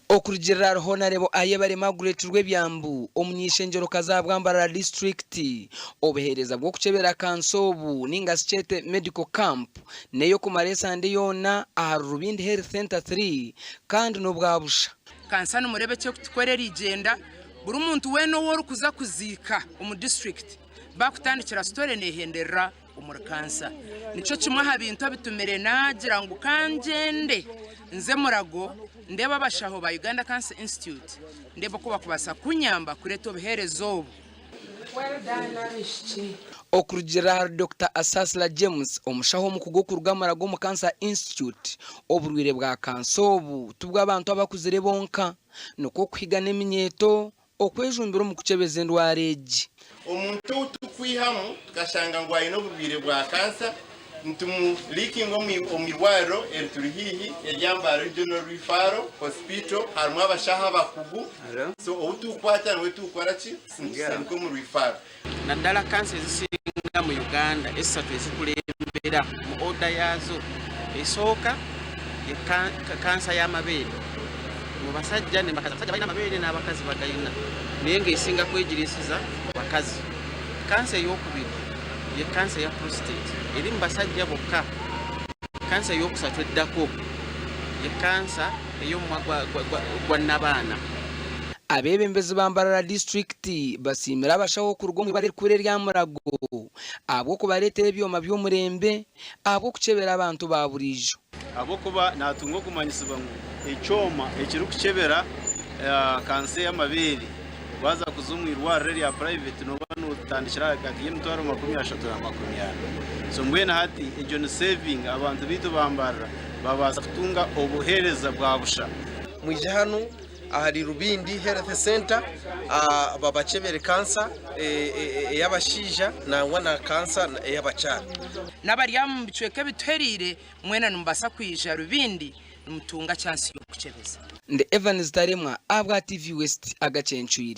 Okurugiirira ahari Honarebo Ayebare Margaret Rwebyambu, omuny'eishengyero-kazi ahabwa Mbarara disiturikiti, obuheereza bw'okukyebera kansa obu ninga shi kyete Medical Camp n'ey'okumara esande yoona ahari Rubindi Health Centre 3 kandi n'obwa busha. Kansa nimureeba eki erikutukora erigyenda, buri muntu weena ou orikuza kuziika omu disiturikiti baakutandikira sitore neehenderera omuri kansa. Nikyo kimwe aha bintu ebitumire naagira ngu ka ngyende nze Murago ndeebe abashaho ba Uganda Cancer Institute ndeebe oku bakubaasa kunyamba kureeta obuheereza obu. Okurugiirira ahari Dokita Asasira James, omushaho omukugu okuruga Murago omu Cancer Institute, oburwaire bwa kansa obu tibw'abantu abakuzire bonka, nikwo kuhiga n'eminyeeto okwejumbira omu kukyebeza endwara egi. Omuntu ou turikwihamu tukashanga ngu aine oburwaire bwa kansa, nitumuliikinga omu irwariro erituri haihi erya Mbale Regional Referral Hospital harimu abashaho abakugu. So ou turikukwata niwe turikukora ki? Nitumusindika omu referral. Naddala kansa ezisinga mu Uganda essatu ezikulembera mu order yaazo, esooka ye kansa y'amabeere mu basajja ne bakazi. Abasajja balina amabeere n'abakazi bagayina naye ng'esinga kwegiriisiza mu bakazi. Kansa ey'okubiri ye kansa eya prostate eri mu basajja bokka. Kansa ey'okusatu eddako ye kansa ey'omumwa gwa nnabaana. Abeebembezi ba Mbarara disiturikiti basiimire abashaho kuruga omu ibara erikuru erya Murago ahabw'okubareetera ebyoma by'omurembe ahabw'okukyebera abantu ba buriijo. Ahabw'okuba naatunga okumanyisibwa ngu ekyoma ekirikukyebera kansa y'amabeere waaza kuza omu irwariro erya purayiveti nooba nootandikira ahagati y'emitwaro 340. So mbwenu hati egyo ni sevingi abantu baitu ba Mbarara babaasa kutunga obuheereza bwa busha. Mwije hanu ahari Rubindi Health Centre babakyebere kansa ey'abashaija nangwa na kansa ey'abakyara. N'abari omu bicweka ebituhereire mwena nimubaasa kwija Rubindi nimutunga chansi y'okukyebeza. Ndi Evans Taremwa ahabwa TV West agacencwire.